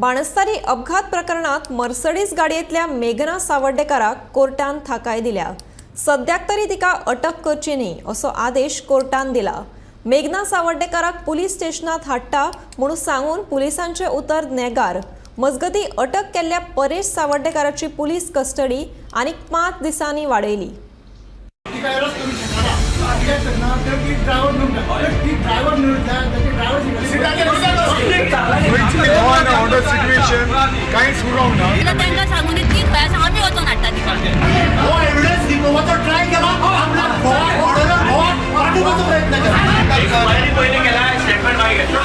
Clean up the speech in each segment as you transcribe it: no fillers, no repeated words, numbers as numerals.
बाणस्तारी अपघात प्रकरणात मर्सडीज गाडयेंतल्या मेघना सावर्डेकाराक कोर्टान थाकाय दिल्या. सद्याक तरी तिका अटक करची न्ही असो आदेश कोर्टान दिला. मेघना सावर्डेकाराक पुलीस स्टेशनात हाडटा म्हणून सांगून पुलिसांचे उतर नेगार. मजगती अटक केल्ल्या परेश सावर्डेकाराची पुलीस कस्टडी आनीक 5 दिसांनी वाडयली. तिका एरोस करूंक शकना. कित्याक शकना तर ती ड्रायव्हर न्हू, ती ड्रायव्हर न्हू, ताचे driver. Law and order situation कांयच उरोंक ना. तांकां सांगून ती खंय आसा, आमी वचोन हाडटा तिका. हो एविडन्स लिपोवपाचो ट्राय केला, आपल्या घोवाक ऑर्डर घोवाक वाटोवपाचो प्रयत्न केला. पयलीं केला स्टेटमेंट, मागीर घेतला.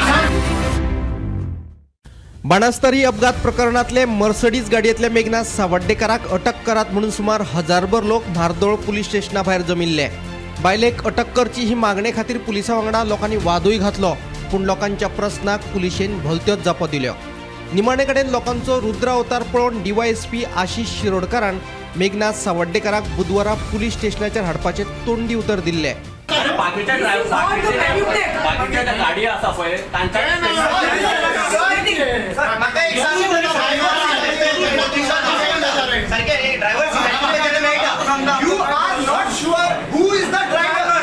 बाणस्तारी अपघात प्रकरणातले मर्सडीज गाडयेंतल्या मेघना सावड्डेकाराक अटक करात म्हणून सुमार हजारभर लोक म्हार्दोळ पुलीस स्टेशना भायर जमिल्ले. बायलेक अटक करची ही मागणे खातीर पुलिसां वांगडा लोकांनी वादूय घातलो, पूण लोकांच्या प्रस्नाक पुलिशेन भलत्योच जापो दिल्यो. निमाणे कडेन लोकांचो रुद्र अवतार पळोवन डीवायएसपी आशिष शिरोडकारान मेघना सावड्डेकाराक बुधवारा पुलीस स्टेशनाचेर हाडपाचें तोंडी उतर दिल्लें. बाकीच्या ड्रायव्हर, बाकीच्या ज्या गाडी आसा पळय तांच्या. म्हाका एक सांग, सारकें ड्रायव्हर मेळटा. You are not sure who is the driver.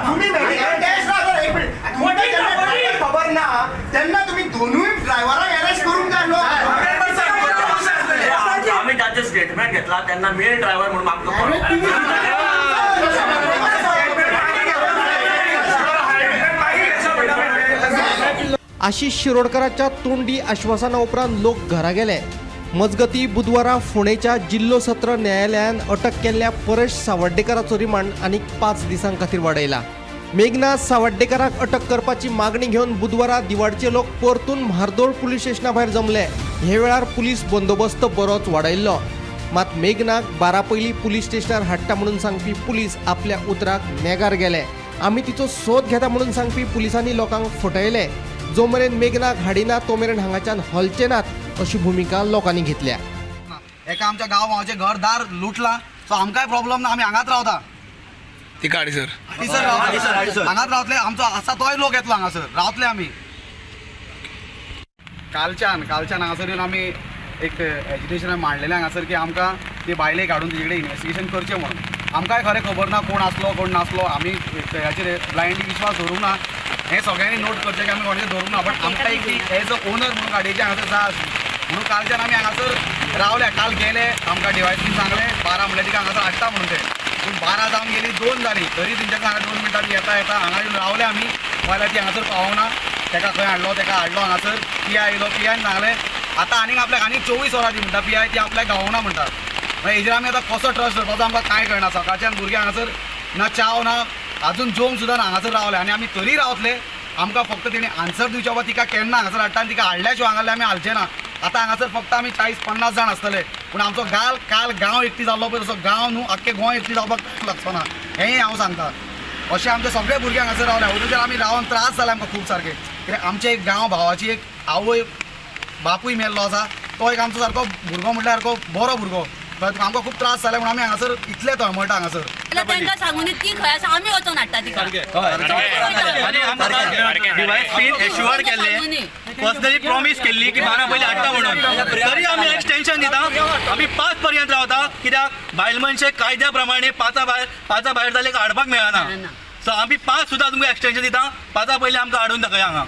तुम्ही मेडिकल टेस्ट ना, एक मिनिट, तुमकां जेन्ना driver खबर ना तेन्ना तुम्ही दोनूय ड्रायव्हरांक अरेस्ट करूंक जाय न्हू. आमी तांचे स्टेटमेंट घेतला तेन्ना मेन ड्रायव्हर म्हणून आमकां कळ्ळो. आशिष शिरोडकराच्या तोंडी आश्वासना उपरांत लोक घरा गेले. मजगती बुधवारा फोंडेच्या जिल्लो सत्र न्यायालयान अटक केल्ल्या परेश सावड्डेकाराचो रिमांड आनीक 5 दिसां खातीर वाडयला. मेघना सावड्डेकाराक अटक करपाची मागणी घेवन बुधवारा दिवाडचे लोक परतून म्हार्दोळ पुलीस स्टेशना भायर जमले. हे वेळार पुलीस बंदोबस्त बरोच वाडयल्लो. मात मेघनाक 12 पयलीं पुलीस स्टेशनार हाडटा म्हणून सांगपी पुलीस आपल्या उतराक नेगार गेले. आमी तिचो सोद घेता म्हणून सांगपी पुलिसांनी लोकांक फटयले. जो मेरेन मेघनाक हाडिना तो मेरेन हांगाच्यान हलचे नात अशी भुमिका लोकांनी घेतल्या. एका आमच्या गांव भावाचें घर दार लुटलां, सो आमकांय प्रॉब्लम ना, आमी हांगाच रावता. ती गाडी सर. हाडीसर रावता, हांगाच रावतले. आमचो आसा तोय लोक येतलो, हांगासर रावतले आमी. कालच्यान हांगासर येवन आमी एक एजिटेशन मांडलेलें हांगासर की आमकां ती बायलेक हाडून तिचे कडेन इन्वेस्टिगेशन करचें म्हणून. आमकांय खरें खबर ना कोण आसलो कोण नासलो. आमी हाचेर ब्लायंडली विश्वास धरूंक ना. हें सगळ्यांनी नोट करचें की आमी कोणाचेर धरूंक ना, बट आमकां एक ती एज अ ओनर म्हणून गाडयेची हांगासर जाय आसली म्हणून कालच्यान आमी हांगासर रावल्या. काल गेले, आमकां डिवायसीन सांगलें 12 म्हणल्यार तिका हांगासर हाडटा म्हणून ते. पूण 12 जावन गेली, 2 जालीं, तरी तेंच्या हांगा 2 मिनटां येता येता हांगा येवन रावले आमी. पळयल्यार ती हांगासर पावना. तेका खंय हाडलो, तेका हाडलो हांगासर. पी I येयलो, पी आयन सांगलें आतां आनीक आपल्याक आनीक 24 वरां दी म्हणटा. पी I ती आपल्याक गावना म्हणटा. मागीर हेजेर आमी आतां कसो ट्रस्ट दवरपाचो आमकां कांय कळना. सकाळच्यान भुरगे हांगासर ना च्याव ना अजून जेवंक सुद्दां ना, हांगासर रावले आनी आमी तरी रावतले. आमकां फक्त तेणी आन्सर दिवचे, बाबा तिका केन्ना हांगासर हाडटा आनी तिका हाडल्या शिवाय हांगासरले आमी हालचे ना. आतां हांगासर फक्त आमी 40-50 जाण आसतले, पूण आमचो गाल काल गांव एकटी जाल्लो पळय तसो गांव न्हू, आख्खे गोंय एकटी जावपाक लागचो ना, हेंय हांव सांगता. अशें आमचे सगळे भुरगे हांगासर रावले. अदूंच्यान आमी रावन त्रास जाले आमकां खूब सारके. कित्याक आमचे एक गांव भावाची एक आवय बापूय मेल्लो आसा, तो एक आमचो सारको भुरगो म्हटल्यार सारको बरो भुरगो. आमकां खूब त्रास जाले म्हणून आमी हांगासर इतले तळमळटा हांगासर. तांकां सांगून ती खंय आसा, आमी वचोन हाडटा तिका. आनी आमकां डिवायएसपीन एश्युअर केल्ले, पर्सनली प्रॉमीस केल्ली की 12 पयलीं हाडटा म्हणून, तरी आमी एक्सटेन्शन दिता. आमी 5 पर्यंत रावता, कित्याक बायल मनशेक कायद्या प्रमाणे 5 भायर जाल्यार हाडपाक मेळना. सो आमी 5 सुद्दां तुमकां एक्सटेन्शन दिता, 5 पयलीं आमकां हाडून दाखया हांगा.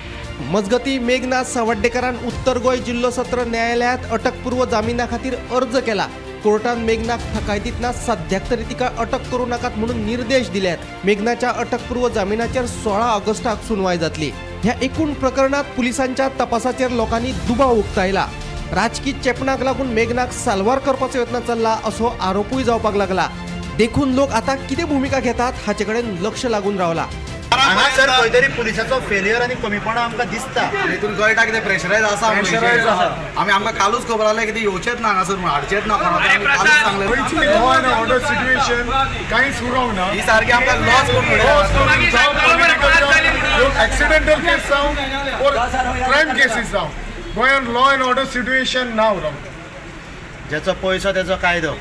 मजगती मेघना सावड्डेकारान उत्तर गोंय जिल्लो सत्र न्यायालयात अटकपूर्व जामिना खातीर अर्ज केला. कोर्टान मेघनाक थाकाय दितना सद्याक तरी तिका अटक करूं नाकात म्हणून निर्देश दिल्यात. मेघनाच्या अटकपूर्व जामिनाचेर 16 ऑगस्टाक सुनवाय जातली. ह्या एकूण प्रकरणात पुलिसांच्या तपासाचेर लोकांनी दुबाव उक्तायला. राजकी चेपणाक लागून मेघनाक साल्वार करपाचो यत्न चल्ला असो आरोपूय जावपाक लागला. देखून लोक आतां कितें भुमिका घेतात हाचे कडेन लक्ष लागून रावला. हांगासर खंय तरी पुलिसाचो फेलियर आनी कमीपणा आमकां दिसता. हितून कळटा कितें प्रेशरायज आसा म्हणून. Pressurize आसा. आमी आमकां कालूच खबर आसलें की ती येवचेच ना हांगासर म्हणून, हाडचेच ना कोणाक. आमी कालूच सांगलें. लॉ अँड ऑर्डर सिच्युएशन कांयच उरोंक ना. ही सारकी आमकां लॉस करून उडयला. एक्सिडेंटल केस जावं ऑर क्रायम केसीस जावं, गोंयांत लॉ अँड ऑर्डर सिच्युएशन ना उरोंक. ज्याचो पयसो तेचो कायदो.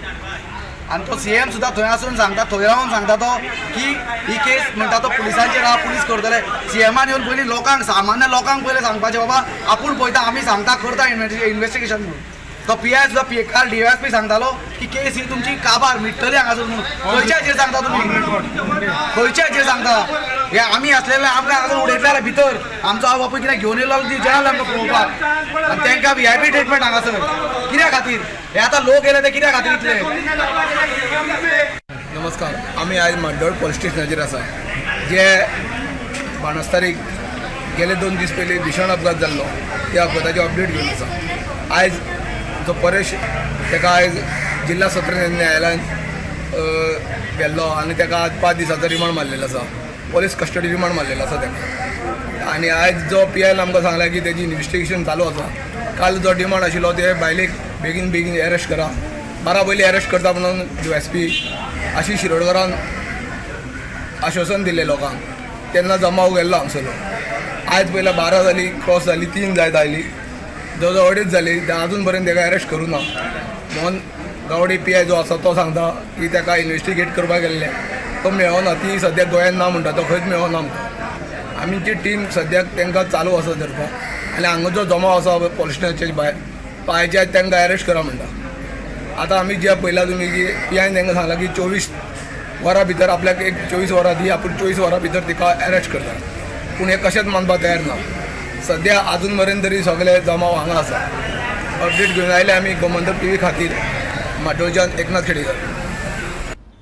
आनी तो सीएम सुद्दां थंय आसून सांगता, थंय रावन सांगता तो की ही केस म्हणटा तो पुलिसांचेर आहा, पुलीस करतले. सीएमान येवन पयलीं लोकांक, सामान्य लोकांक पयलें सांगपाचें, बाबा आपूण पळयता, आमी सांगता, करता इन्वेस्टिगेशन म्हणून. तो पी I सुद्दां पी काल डीवायएसपी सांगतालो की केस ही तुमची काबार मिटतली हांगासर म्हणून. खंयच्या हाजेर सांगता तुमी? खंयच्या हाजेर सांगता? हे आमी आसलेले आमकां हांगासर उडयतले भितर, आमचो आवय बापूय कितें घेवन येयलो ती जेल आमकां पळोवपाक, आनी तांकां व्हीआयपी ट्रिटमेंट हांगासर कित्या खातीर? हे आतां लोक येयले ते कित्या खातीर इतले? नमस्कार, आमी आयज म्हाड्डोळ पोलीस स्टेशनाचेर आसा. जे बाणस्तारीक गेले 2 दीस पयलीं भीशण अपघात जाल्लो त्या अपघाताची अपडेट घेवन आसा. आयज जो परेश ताका आयज जिल्हा सत्र न्यायालयान व्हेल्लो आनी ताका आज 5 दिसांचो रिमांड मारलेलो आसा, पोलीस कस्टडी रिमांड मारलेलो आसा ताका. आनी आयज जो पी आयन आमकां सांगला की तेजी इन्वेस्टिगेशन चालू आसा. काल जो डिमांड आशिल्लो ते बायलेक बेगीन बेगीन एरेस्ट करा, 12 पयलीं एरेस्ट करता म्हणून एस पी आशिष शिरोडकरान आश्वासन दिल्लें लोकांक. तेन्ना जमाव गेल्लो हांगसरलो. आयज पयल्या 12 जाली, क्रॉस जाली, 3 जायत आयली, जवळ जवळ 2.5 जाली, अजून पर्यंत ताका एरेस्ट करूं ना. मोहन गावडे पी I जो आसा तो सांगता की ताका इन्वेस्टिगेट करपाक गेल्ले, तो मेळना, ती सद्याक गोंयांत ना म्हणटा, तो खंयच मेळना आमकां. आमची टीम सद्याक तांकां चालू आसा धरपाक आनी हांगा जो जमाव आसा पोलीस स्टेशनाचे भायर पांयचे तांकां एरेस्ट करा म्हणटा. आतां आमी जे पळयला तुमी की पी आयन तांकां सांगलां की 24 वरां भितर आपल्याक एक 24 वरां दी, आपूण 24 वरां भितर तिका एरेस्ट करता. पूण हें कशेंच मानपाक तयार ना. सद्या आजून मेरेन तरी सगळे जमाव हांगा आसा. अपडेट घेवन आयले आमी गोमंतक टीव्ही खातीर म्हाड्डोळच्यान एकनाथ खेडेकर.